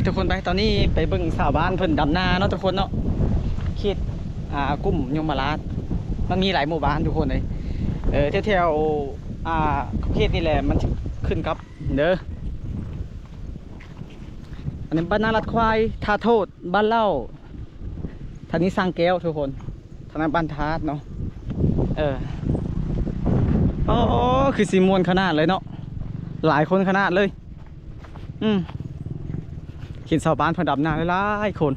ທຸກຄົນໄປ ຕອນນີ້ໄປເບິ່ງຊາວບ້ານເພິ່ນດຳນາເນາະທຸກຄົນເນາະ ເຂດ ອ່າ ກຸ່ມຍົມມະລາດ ມັນມີຫຼາຍໝູ່ບ້ານທຸກຄົນເອີຍ ເອີ ແຖວໆ ອ່າ ເຂດນີ້ແຫຼະ ມັນຂຶ້ນກັບເດີ ອັນນີ້ບ້ານນາລັດຄວາຍ ທ່າໂທດ ບ້ານເລົ່າ ທາງນີ້ສ້າງແກ້ວທຸກຄົນ ທາງນັ້ນບ້ານທາດເນາະ ເອີ ໂອ້ ຄືຊິມ່ວນຂະໜາດເລີຍເນາະ ຫຼາຍຄົນຂະໜາດເລີຍ ອືມ ເຫັນຊາວບ້ານເພິ່ນດຳນາຫຼາຍໆຄົນ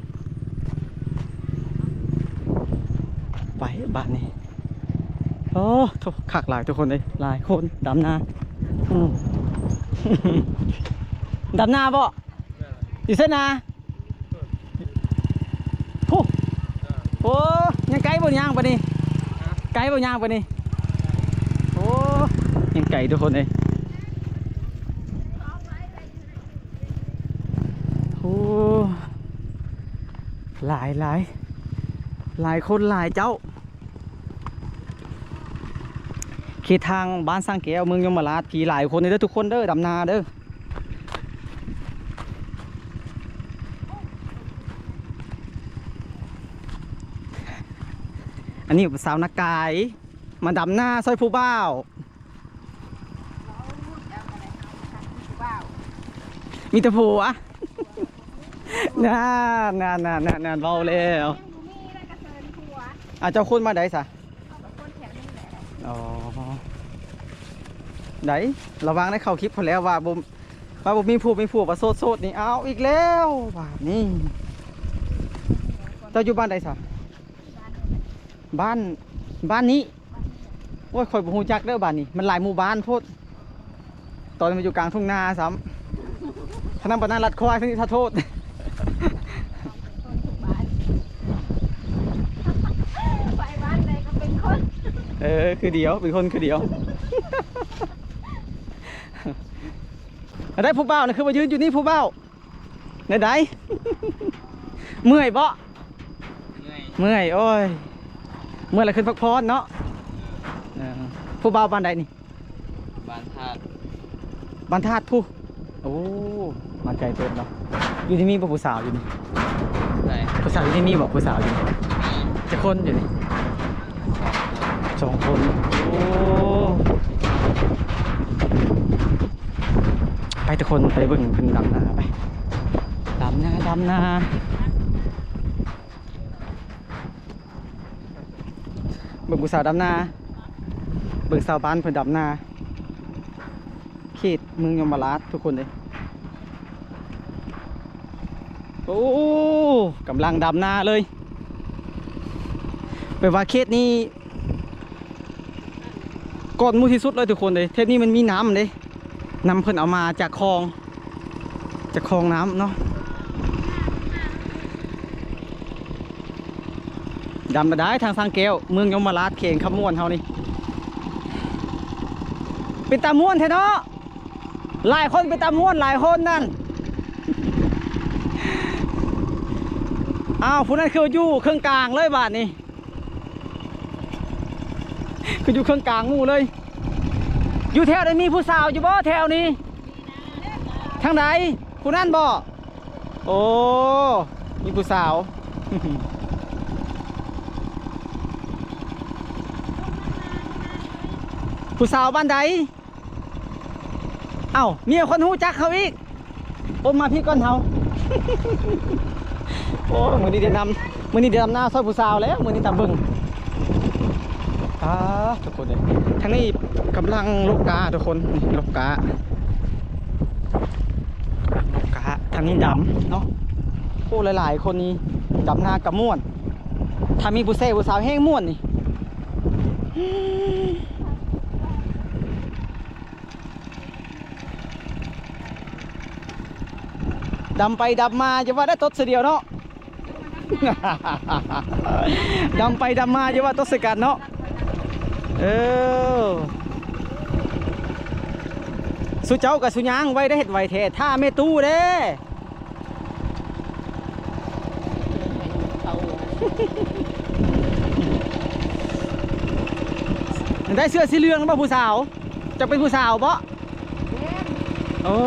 ໄປບາດນີ້ ໂອ້ ໂທ້ ຄັກຫຼາຍທຸກຄົນເອີຍ ຫຼາຍຄົນດຳນາ ອືມ ດຳນາບໍ່? ຢູ່ໃສນາ? ພຸ້ນ ໂອ້ ຍັງໄກບໍ່ຍ່າງປານນີ້? ໄກບໍ່ຍ່າງປານນີ້? ໂອ້ ຍັງໄກທຸກຄົນເອີຍ ໂອ້ ຫຼາຍ ຫຼາຍ ຫຼາຍຄົນຫຼາຍເຈົ້າ ເຂດທາງບ້ານສ້າງແກ້ວ ເມືອງຍົມມະລາດ ຜີຫຼາຍຄົນເດີ ທຸກຄົນເດີ ດຳນາເດີ ອັນນີ້ສາວນາກາຍ ມາດຳນາຊ່ອຍຜູ້ບ່າວ ມີແຕ່ຜົວ ນັ້ນໆໆໆ ເວົ້າແລ້ວ ອ່າ ເຈົ້າຄົນມາໃດສະ? ອໍ ໄດ້ ລະວັງໄດ້ເຂົ້າຄລິບພຸ້ນແລ້ວວ່າບໍ່ ວ່າບໍ່ມີຜູ້ມີຜົວ ວ່າໂສດໆ ນີ້ ເອົາອີກແລ້ວບາດນີ້ ເຈົ້າຢູ່ບ້ານໃດສະ? ບ້ານ ບ້ານນີ້ ໂອ້ຍ ຂ້ອຍບໍ່ຮູ້ຈັກເດີບ້ານນີ້ ມັນຫຼາຍໝູ່ບ້ານໂພດ ຕອນນີ້ມາຢູ່ກາງທົ່ງນາຊ້ຳ ທາງນັ້ນບ້ານນາລັດຄວາຍ ທາງນີ້ທ່າໂທດ ໄປບ້ານໃດກໍເປັນຄົນ ເອີ ຄືດຽວ ເປັນຄົນຄືດຽວ ອັນໃດຜູ້ບ່າວນະ ຄືວ່າຢືນຢູ່ນີ້ຜູ້ບ່າວ ແນວໃດ? ເມື່ອຍບໍ່? ເມື່ອຍ ເມື່ອຍ ໂອ້ຍ ເມື່ອຍລະຂຶ້ນພັກຜ່ອນເນາະ ເອີ ຜູ້ບ່າວບ້ານໃດນີ້? ບ້ານທາດ ບ້ານທາດພຸ້ນ ໂອ້ ມາໄກເຕີບເນາະ ຢູ່ນີ້ມີບໍ່ຜູ້ສາວຢູ່ນີ້? ໃສ? ຜູ້ສາວຢູ່ນີ້ມີບໍ່ ຜູ້ສາວຢູ່ນີ້? ມີ ຈັກຄົນຢູ່ນີ້? ສອງຄົນ ໂອ້ ໄປທຸກຄົນ ໄປເບິ່ງເພິ່ນດຳນາໄປ ດຳນາ ດຳນາ ເບິ່ງຜູ້ສາວດຳນາ ເບິ່ງຊາວບ້ານເພິ່ນດຳນາ ເຂດເມືອງຍົມມະລາດທຸກຄົນເອີຍ ໂອ້ ກຳລັງດຳນາເລີຍ ແປວ່າເຂດນີ້ ກ່ອນໝູ່ທີ່ສຸດເລີຍທຸກຄົນເອີຍ ແຖວນີ້ມັນມີນ້ຳເດ້ ນ້ຳເພິ່ນເອົາມາຈາກຄອງ ຈາກຄອງນ້ຳເນາະ ດຳໄດ້ທາງສ້າງແກ້ວ ເມືອງຍົມມະລາດ ແຂວງຄຳມ່ວນເຮົານີ້ ເປັນຕາມ່ວນແທ້ເນາະ ຫຼາຍຄົນເປັນຕາມ່ວນ ຫຼາຍຄົນນັ້ນ ອ້າວ ຜູ້ນັ້ນຄືຢູ່ເຄິ່ງກາງເລີຍບາດນີ້ ຄືຢູ່ເຄິ່ງກາງໝູ່ເລີຍ ຢູ່ແຖວໃດມີຜູ້ສາວຢູ່ບໍ່ແຖວນີ້? ທາງໃດ? ຜູ້ນັ້ນບໍ່? ໂອ້ ມີຜູ້ສາວ ຜູ້ສາວບ້ານໃດ? ເອົ້າ ມີຄົນຮູ້ຈັກເຮົາອີກ ໂອ້ ມາພີ້ກ່ອນເຮົາ ໂອ້ ມື້ນີ້ໄດ້ນຳ ມື້ນີ້ໄດ້ນຳໜ້າຊ່ອຍຜູ້ສາວແລ້ວ ມື້ນີ້ຕາມເບິ່ງ ອ່າ ທຸກຄົນເອີຍ ທາງນີ້ກຳລັງລົກກາທຸກຄົນ ນີ້ລົກກາ ກຳລັງລົກກາ ທາງນີ້ດຳເນາະ ໂອ້ ຫຼາຍໆຄົນນີ້ ດຳນາກະມ່ວນ ຖ້າມີຜູ້ແຊຜູ້ສາວແຮ່ງມ່ວນນີ້. ດຳໄປດຳມາ ຢ່າວ່າໄດ້ຕົດເທື່ອດຽວເນາະ ດຳໄປດຳມາ ຢ່າວ່າຕົດໃສ່ກັນເນາະ ເອີ ສຸເຈົ້າກະສຸຍ່າງໄວໄດ້ ເຮັດໄວແທ້ ຖ້າແມ່ຕູ້ເດ້. ໄດ້ເສື້ອສີເຫຼືອງບໍ່ຜູ້ສາວ? ເຈົ້າເປັນຜູ້ສາວບໍ່? ແມ່ນ ໂອ້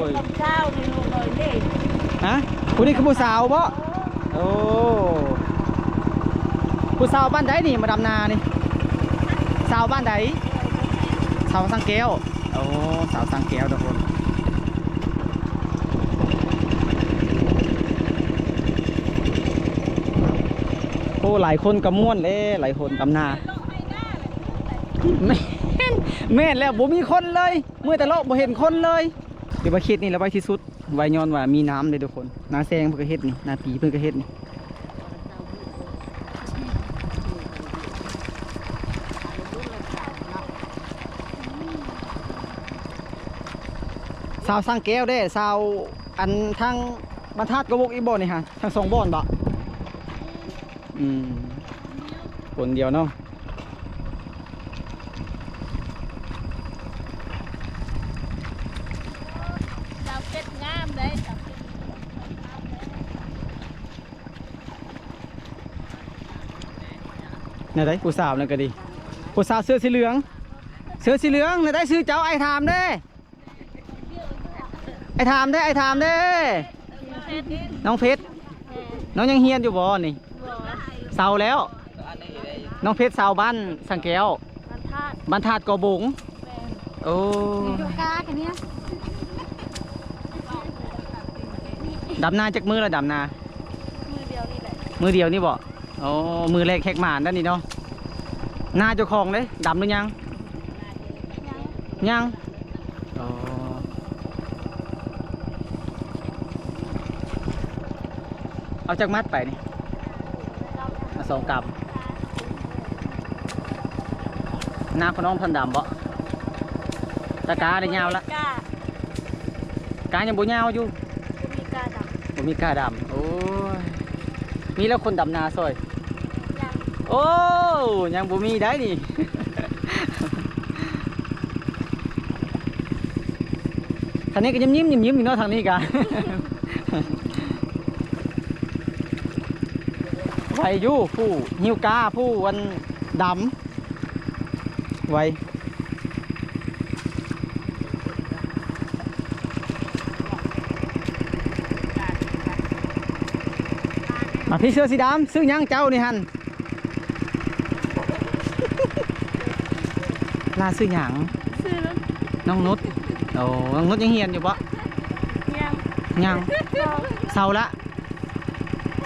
ຍ ຕອນເຊົ້ານີ້ລູກເອີຍ ນີ້ ຮະ? ຜູ້ນີ້ຄືຜູ້ສາວບໍ? ໂອ້ ຜູ້ສາວບ້ານໃດນີ້ ມາດຳນານີ້? ສາວບ້ານໃດ? ສາວສັງແກ້ວ. ໂອ້ ສາວສັງແກ້ວທຸກຄົນ. ໂອ້ ຫຼາຍຄົນກໍມ່ວນເດ້ ຫຼາຍຄົນດຳນາ. ແມ່ນ ແມ່ນແລ້ວ ບໍ່ມີຄົນເລີຍ ເມື່ອແຕ່ເລາະບໍ່ເຫັນຄົນເລີຍ. ຖືວ່າເຂດນີ້ລະໄວທີ່ສຸດ ໄວຍ້ອນວ່າມີນ້ຳເດ້ທຸກຄົນ. ນາແຊງເພິ່ນກໍເຮັດນີ້ ນາປີເພິ່ນກໍເຮັດນີ້. ສາວສັງແກ້ວເດ້ ສາວອັນທາງບ້ານທາດກະບົກອີກບໍ່ນີ້ຮະ? ທັງສອງບ່ອນບໍ? ອືມ ຄົນດຽວເນາະ. ສາວເພັດງາມເດ້ ສາວເພັດງາມເດ້. ແນວໃດ ຜູ້ສາວນັ້ນກໍດີ ຜູ້ສາວເສື້ອສີເຫຼືອງ ເສື້ອສີເຫຼືອງ ແນວໃດຊື່ເຈົ້າ ອ້າຍຖາມເດ້ ອ້າຍຖາມເດ້ ອ້າຍຖາມເດ້. ນ້ອງເພັດ ນ້ອງຍັງຮຽນຢູ່ບໍ່ນີ້? ເຊົາແລ້ວ. ນ້ອງເພັດ ຊາວບ້ານສັງແກ້ວ ບ້ານທາດ ບ້ານທາດກໍບົງ. ແມ່ນ. ໂອ້ ຢູ່ກາກະເນຍ. ດຳນາຈັກມື້ລະ ດຳນາ? ມື້ດຽວນີ້ແຫຼະ. ມື້ດຽວນີ້ບໍ? ໂອ້ ມື້ແລກແຮກໝານແລ້ວນີ້ເນາະ. ນາເຈົ້າຂອງເດ້ ດຳຫຼືຍັງ? ຍັງ ຍັງ. ອໍ ເອົາຈັກມັດໄປນີ້? ເອົາສອງກຳ. ນາຂອງນ້ອງທັນດຳບໍ? ຕາກາໄດ້ຍາວລະ ກາ ກາຍັງບໍ່ຍາວຢູ່. ບໍ່ມີກາດຳ ບໍ່ມີກາດຳ. ໂອ້ຍ ມີແລ້ວຄົນດຳນາຊ່ອຍ? ຍັງ. ໂອ້ ຍັງບໍ່ມີໄດ໋ນີ້. ທາງນີ້ກໍຍິ້ມໆ ຍິ້ມໆຢູ່ເນາະ ທາງນີ້ກະ ໄວຢູ່ ຜູ້ຫິ້ວກາ ຜູ້ອັນດຳ ໄວ. ມາພີ່ ເສື້ອສີດຳ ຊື່ຫຍັງເຈົ້ານີ້ຫັ້ນ? ລາຊື່ຫຍັງ? ຊື່ ນ້ອງນຸດ. ໂອ້ ນ້ອງນຸດຍັງຮຽນຢູ່ບໍ່? ຍັງ. ຍັງ. ເຊົາລະ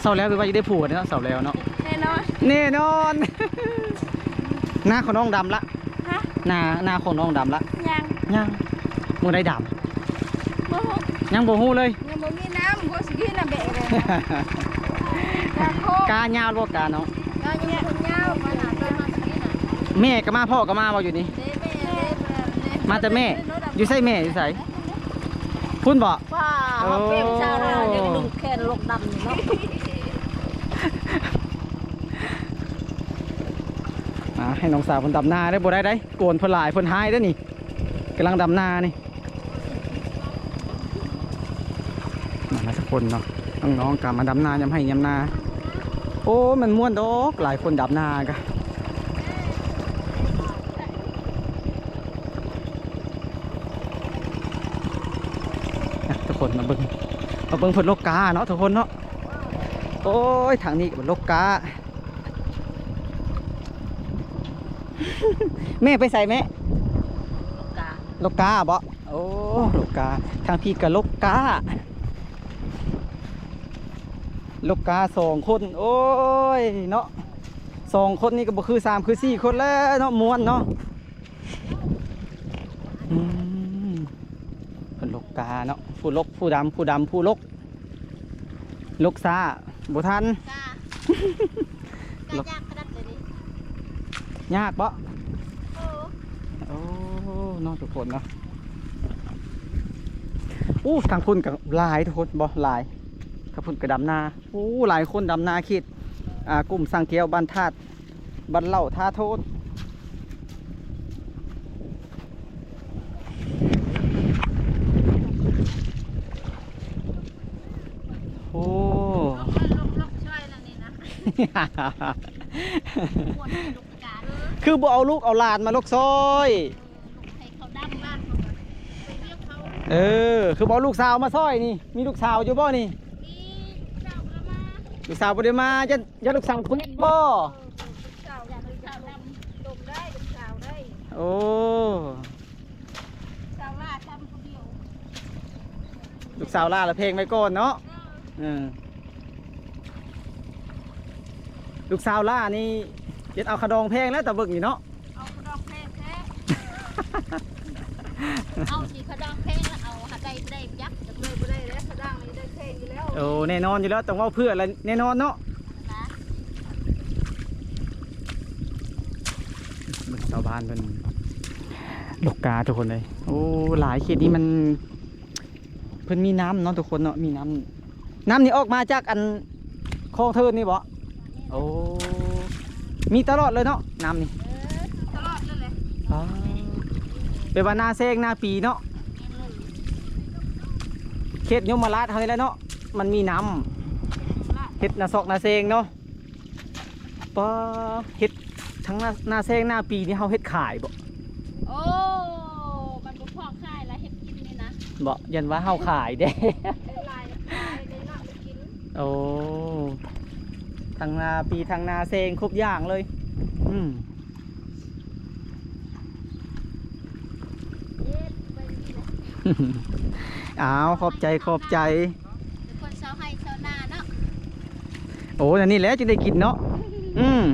ເຊົາແລ້ວ ແປວ່າຈະໄດ້ຜົວເນາະ ເຊົາແລ້ວເນາະ. ແນ່ນອນ ແນ່ນອນ. ນາຂອງນ້ອງດຳລະ? ຮະ? ນາ ນາຂອງນ້ອງດຳລະ? ຍັງ. ຍັງ. ມື້ໃດດຳ? ບໍ່ຮູ້ ຍັງບໍ່ຮູ້ເລີຍ. ຍັງບໍ່ມີນ້ຳ ບໍ່ຊິກິນນະແບະເລີຍ. ກາຍາວບໍ່ການ້ອງ? ກາຍັງບໍ່ຍາວ ມາຫາເພິ່ນມາຊິກິນນະ. ແມ່ກໍມາ ພໍ່ກໍມາບໍ່ຢູ່ນີ້? ເດ້ ແມ່ເດ້ ມາແຕ່ແມ່. ຢູ່ໃສແມ່ ຢູ່ໃສ? ພຸ້ນບໍ່? ວ້າ ໂອ້ ເຮົາເປັນຊາວລາວຍັງນຸ່ງແຂນລົກດຳຢູ່ເນາະ. ອ່າ ໃຫ້ນ້ອງສາວເພິ່ນດຳນາເດີ ບໍ່ໄດ້ໃດ໋ ກວນເພິ່ນຫຼາຍ ເພິ່ນຮ້າຍເດີນີ້ ກຳລັງດຳນານີ້. ມາແລ້ວທຸກຄົນເນາະ ນ້ອງໆກໍມາດຳນາຍາມໄຮ່ຍາມນາ. ໂອ້ ມັນມ່ວນດອກ ຫຼາຍຄົນດຳນາກະ. ອ່ະ ທຸກຄົນມາເບິ່ງ ມາເບິ່ງເພິ່ນລົກກາເນາະທຸກຄົນເນາະ. ໂອ້ຍ ທາງນີ້ກໍເປັນລົກກາ. ແມ່ໄປໃສແມ່? ລົກກາ ລົກກາບໍ? ໂອ້ ລົກກາ ທາງພີ້ກໍລົກກາ ລົກກາສອງຄົນ. ໂອ້ຍເນາະ ສອງຄົນນີ້ກໍບໍ່ຄືສາມຄືສີ່ຄົນແລ້ວເນາະ ມ່ວນເນາະ. ອືມ ເພິ່ນລົກກາເນາະ ຜູ້ລົກ ຜູ້ດຳ ຜູ້ດຳ ຜູ້ລົກ ລົກຊ້າ ບໍ່ທັນ. ກາ ກາຍາກຂະໜາດເລີຍນີ້. ຍາກບໍ? ໂອ້ ໂອ້ ເນາະ ທຸກຄົນເນາະ. ໂອ້ ທາງພຸ້ນກໍຫຼາຍທຸກຄົນ ບໍ່ຫຼາຍ ທາງພຸ້ນກໍດຳນາ. ໂອ້ ຫຼາຍຄົນດຳນາເຂດ ອ່າ ກຸ່ມສັງແກ້ວ ບ້ານທາດ ບັນເລົ່າທ່າໂທດ. ໂອ້ ຄືບໍ່ເອົາລູກເອົາຫຼານມາລົກຊ່ອຍ? ເອີ ຄືບໍ່ເອົາລູກສາວມາຊ່ອຍນີ້? ມີລູກສາວຢູ່ບໍ່ນີ້? ລູກສາວບໍ່ໄດ້ມາ ຢ້ານ ຢ້ານລູກສາວເຂວງບໍ່? ເອີ ລູກສາວ ຢ້ານລູກສາວດຳດົມໄດ້ ລູກສາວໄດ້ ໂອ້ ສາວຫຼ້າດຳຜູ້ດຽວ ລູກສາວຫຼ້າລະແພງໄວ້ກ່ອນເນາະ ເອີ ເອີ ລູກສາວຫຼ້ານີ້ ເຮັດເອົາຂະດອງແພງແລ້ວ ຕາເບິ່ງນີ້ເນາະ ເອົາຂະດອງແພງແທ້ ເອົາຊິຂະດອງແພງລະເອົາ ຫາໄດ້ ໄດ້ຈັກ ຈຳເລີຍບໍ່ໄດ້ແລ້ວ ຂະດອງນີ້ໄດ້ແພງຢູ່ແລ້ວ ໂອ້ ແນ່ນອນຢູ່ແລ້ວ ຕ້ອງເວົ້າເພື່ອລະແນ່ນອນເນາະ ນະ ເບິ່ງຊາວບ້ານເພິ່ນຫຼົກກາທຸກຄົນເອີຍ ໂອ້ ຫຼາຍ ເຂດນີ້ມັນ ເພິ່ນມີນ້ຳເນາະທຸກຄົນເນາະ ມີນ້ຳ ນ້ຳນີ້ອອກມາຈາກອັນ ຄອງເທີນນີ້ບໍ່? ໂອ້ ມີຕະຫຼອດເລີຍເນາະ ນ້ຳນີ້ ເອີ ຕະຫຼອດເລີຍແຫຼະ ອໍ ແປວ່ານາແຊງນາປີເນາະ ເອີ ເຂດຍົມມະລາດເຮົານີ້ແຫຼະເນາະ ມັນມີນ້ຳ ເຮັດນາຊອກນາແຊງເນາະ ປາ ເຮັດທັງນາ ນາແຊງນາປີນີ້ເຮົາເຮັດຂາຍບໍ່? ໂອ້ ມັນບໍ່ພໍຂາຍລະ ເຮັດກິນນີ້ນະ ບໍ່ ຢ້ານວ່າເຮົາຂາຍເດ້ ໄດ້ຫຼາຍຂາຍ ໄດ້ໜ້ອຍກິນ ໂອ້ ທັງນາປີ ທັງນາແຊງ ຄົບຢ່າງເລີຍ ອືມ ເຮັດໄປນີ້ແຫຼະ ອ້າວ ຂອບໃຈ ຂອບໃຈ ເປັນຄົນຊາວໄຮ່ຊາວນາເນາະ ໂອ້ ອັນນີ້ແຫຼະຈຶ່ງໄດ້ກິນເນາະ ອືມ